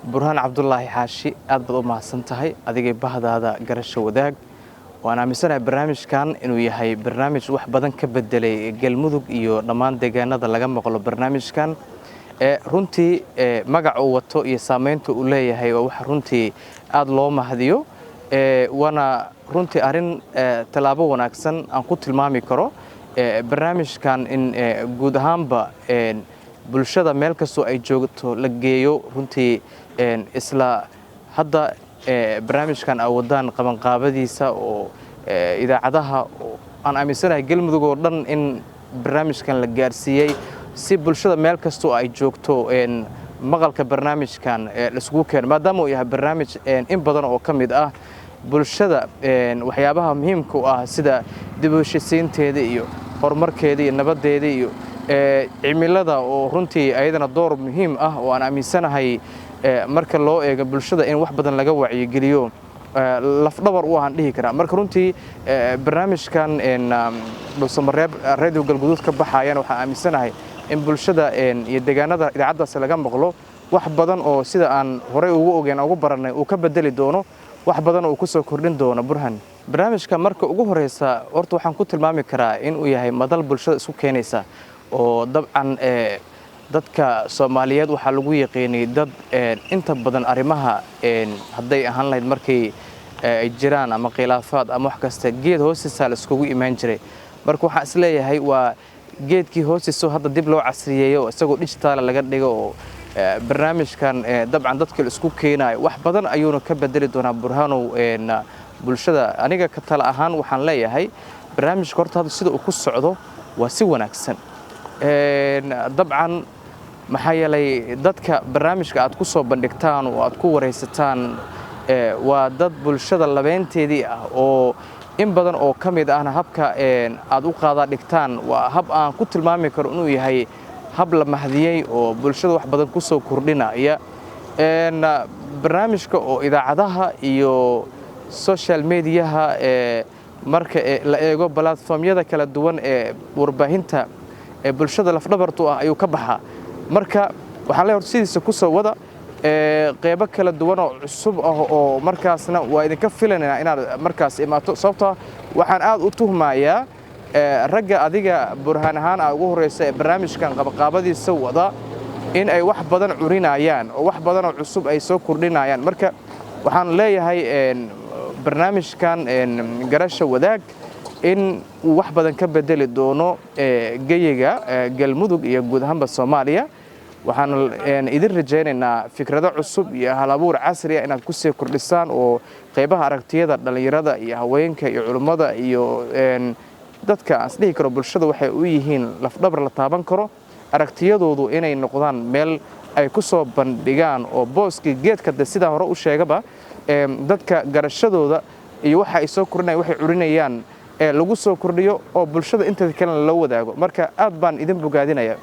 Burhaan Cabdulaahi Xaashi, aad baad u mahadsan tahay adigay bahdaada Garasho Wadaag. Waan aaminsanahay barnaamijkan inuu yahay barnaamij wax badan ka bedelay Galmudug iyo dhammaan deegaanada laga maqlo barnaamijkan. Runtii magaca uu wato iyo saameynta uu leeyahay waa wax runtii aada loo mahadiyo, waana runtii arrin tallaabo wanaagsan aan ku tilmaami karo barnaamijkan in guud ahaanba bulshada meel kastoo ay joogto la geeyo. Runtii isla hadda barnaamijkan awadaan qabanqaabadiisa oo idaacadaha aan aaminsanahay Galmudug oo dhan in barnaamijkan la gaarsiiyey, si bulshada meel kastoo ay joogto maqalka barnaamijkan laisugu keeno, maadaama uu yahay barnaamij in badan oo ka mid ah bulshada waxyaabaha muhiimka u ah, sida dib u heshisiinteeda iyo horumarkeeda iyo nabaddeeda iyo cimilada, oo runtii ayadana door muhiim ah oo aan aaminsanahay marka loo eego bulshada in wax badan laga wacyigeliyo lafdhabar u ahaan dhihi karaa. Marka runtii barnaamijkan Dhuusamareeb Radio Galguduud ka baxayana waxaan aaminsanahay in bulshada iyo deegaanada idaacaddaasi laga maqlo wax badan oo sida aan horey ugu ogeyn ugu barannay uu ka bedeli doono, wax badan oo uu ku soo kordhin doono. Burhan, barnaamijka marka ugu horeysa horta waxaan ku tilmaami karaa in uu yahay madal bulshada isku keenaysa, oo dabcan dadka Soomaaliyeed waxaa lagu yaqiinay dad inta badan arrimaha hadday ahaan lahayd markay ay jiraan ama khilaafaad ama wax kasta, geed hoostiisaa la iskugu imaan jiray. Marka waxaan isleeyahay waa geedkii hoostiisa hadda dib loo casriyeeyo, isagoo digital laga dhigo, oo barnaamijkan dabcan dadka la isku keenayo wax badan ayuuna ka bedeli doonaa. Burhanow, bulshada aniga ka tala ahaan waxaan leeyahay barnaamijka horta hadda sida uu ku socdo waa si wanaagsan. Dabcan maxaa yeelay dadka barnaamijka aad ku soo bandhigtaan oo aad ku waraysataan waa dad bulshada labeynteedii ah, oo in badan oo ka mid ahna habka aad u qaadaa dhigtaan waa hab aan ku tilmaami karo inuu yahay hab la mahdiyey oo bulshada wax badan ku soo kordhinaya. Barnaamijka oo idaacadaha iyo social mediaha marka la eego platformyada kala duwan ee warbaahinta ee bulshada lafdhabartu ah ayuu ka baxaa. Marka waxaan leeyahay horta sidiisa ku soo wada, qeybo kala duwan oo cusub ah oo markaasna waa idinka filanaynaa inaad markaas imaato, sababtoo waxaan aad u tuhmayaa ragga adiga Burhaan ahaan aa ugu horreysa ee barnaamijkan qabaqaabadiisa wada in ay wax badan curinayaan oo wax badan oo cusub ay soo kordhinayaan. Marka waxaan leeyahay barnaamijkan Garasha Wadaag in uu wax badan ka bedeli doono geyiga Galmudug iyo guud ahaanba Soomaaliya. Waxaan idin rajaynaynaa fikrado cusub iyo halabuur casri ah inaad ku sii kordhisaan, oo qaybaha aragtiyada dhallinyarada iyo haweenka iyo culummada iyo dadka aan isdhihi karo bulshada waxay u yihiin lafdhabar la taaban karo, aragtiyadoodu inay noqdaan meel ay ku soo bandhigaan, oo booskii geedka de sidaa hore u sheegaba dadka garashadooda iyo waxa ay soo kordhinayan, waxay curinayaan ee lagu soo kordhiyo oo bulshada inteeda kalena loo wadaago. Marka aad baan idin bogaadinaya.